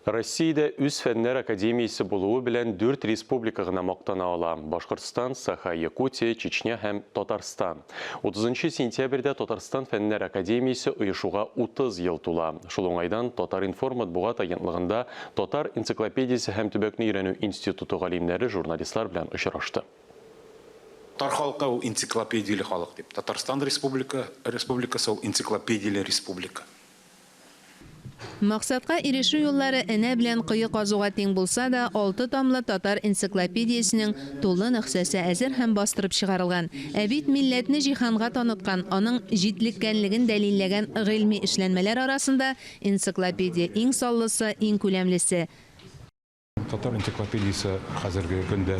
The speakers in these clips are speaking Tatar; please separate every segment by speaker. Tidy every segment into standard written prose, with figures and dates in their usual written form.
Speaker 1: Россиядә үз фәннәр академиясе булуы белән дүрт республика гына мактана ала, Башкортстан, Саха, Якутия, Чечня һәм Татарстан. Утызынчы сентябрьдә Татарстан Фәннәр академиясе оешуга 30 ел тула. Шул уңайдан Татар-информ матбугат агентлыгында Татар энциклопедиясе һәм төбәкне өйрәнү институты галимнәре журналистлар белән очрашты.
Speaker 2: Татар халкы ул энциклопедияле халык дип. Татарстан республика республикасы ул энциклопедияле республика.
Speaker 3: Максатка ирешү юллары энә белән кое казуга тиң булса да, алты томлы татар энциклопедиясенең тулы нөхсәсе әзер һәм бастырып чыгарылган. Ә бит милләтне җиһанга таныткан, аның җитлеккәнлеген дәлилләгән гыйльми эшләнмәләр арасында энциклопедия иң саллысы, иң күләмлесе.
Speaker 2: Татар энциклопедиясе хәзерге көндә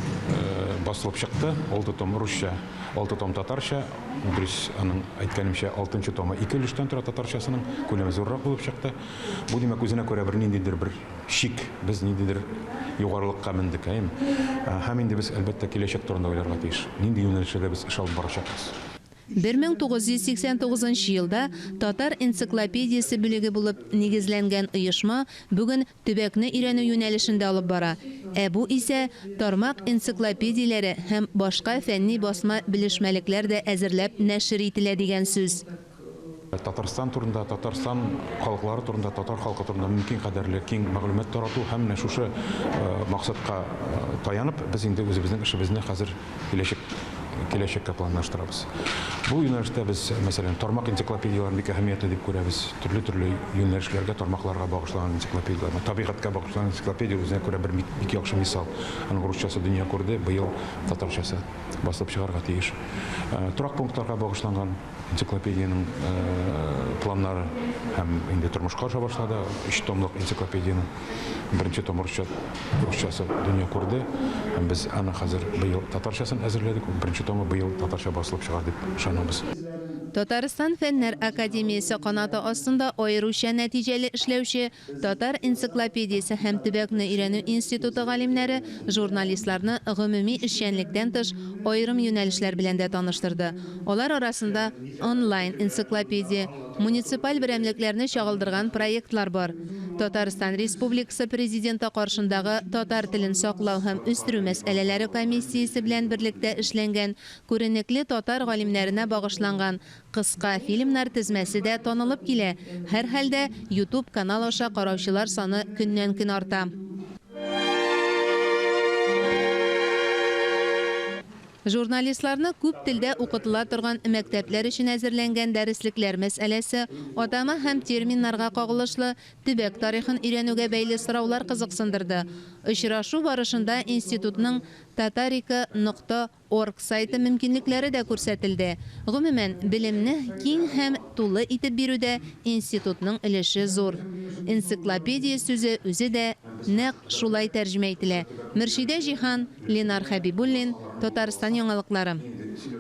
Speaker 2: басылып чыкты. Алты том русча, алты том татарча. Дөрес, аның әйткәнемчә, алтынчы томы ике өлештән тора татарчасының, күләме зуррак булып чыкты. Бу, димәк, үзенә күрә бер ниндидер бер чик, без ниндидер югарылыкка мендек, әйеме? Һәм инде без, әлбәттә, киләчәк турында уйларга тиеш. Нинди юнәлешләрдә без эш алып барачакбыз?
Speaker 3: 1989 нчы елда Татар энциклопедиясе бүлеге булып нигезләнгән оешма бүген төбәкне өйрәнү юнәлешендә алып бара. Ә бу исә тармак энциклопедияләре һәм башка фәнни басма белешмәлекләр дә әзерләп нәшер ителә дигән сүз.
Speaker 2: Татарстан турында, Татарстан халыклары турында, татар халкы турында мөмкин кадәрле киң мәгълүмат тарату һәм менә шушы максатка таянып, без инде үзебезнең эшебезне хәзер киләчәк киләчәккә планлаштырабыз. Бу юнәлештә без, мәсәлән, тармак энциклопедияләрен бик әһәмиятле дип күрәбез. Төрле-төрле юнәлешләргә, тармакларга багышланган энциклопедияләр. Табигатькә багышланган энциклопедия үзенә күрә бер бик яхшы мисал. Аның русчасы дөнья күрде, быел татарчасы басылып чыгарга тиеш. Торак пунктларга багышланган энциклопедиянең планнары һәм инде тормышка аша башлады. Өч томлык энциклопедиянең Беренче том русча, русчасы дөнья күрде. Һәм без аны хәзер быел татарчасын әзерләдек. Ул беренче томы быел татарча басылып чыгар дип ышанабыз.
Speaker 3: Татарстан Фәннәр академиясе канаты астында аеруча нәтиҗәле эшләүче Татар энциклопедиясе һәм төбәкне өйрәнү институты галимнәре журналистларны гомуми эшчәнлектән тыш аерым юнәлешләр белән дә таныштырды. Алар арасында онлайн энциклопедия, Муниципаль берәмлекләрне чагылдырган проектлар бар. Татарстан Республикасы Президенты каршындагы татар телен саклау һәм үстерү мәсьәләләре комиссиясе белән берлектә эшләнгән күренекле татар галимнәренә багышланган кыска фильмнар тезмәсе дә танылып килә, һәрхәлдә, YouTube канал аша караучылар саны көннән-көн арта. Журналистларны күп телдә укытыла торган мәктәпләр өчен әзерләнгән дәреслекләр мәсьәләсе, атама һәм терминнарга кагылышлы, төбәк тарихын өйрәнүгә бәйле сораулар кызыксындырды. Очрашу барышында институтның Татарика нокта орг сайты мөмкинлекләре дә күрсәтелде. Гомумән, белемне киң һәм тулы итеп бирүдә институтның өлеше зур. Энциклопедия сүзе үзе дә нәкъ шулай тәрҗемә ителә. Мөршидә Җиһан, Ленар Хәбибуллин, Татарстан яңалыклары.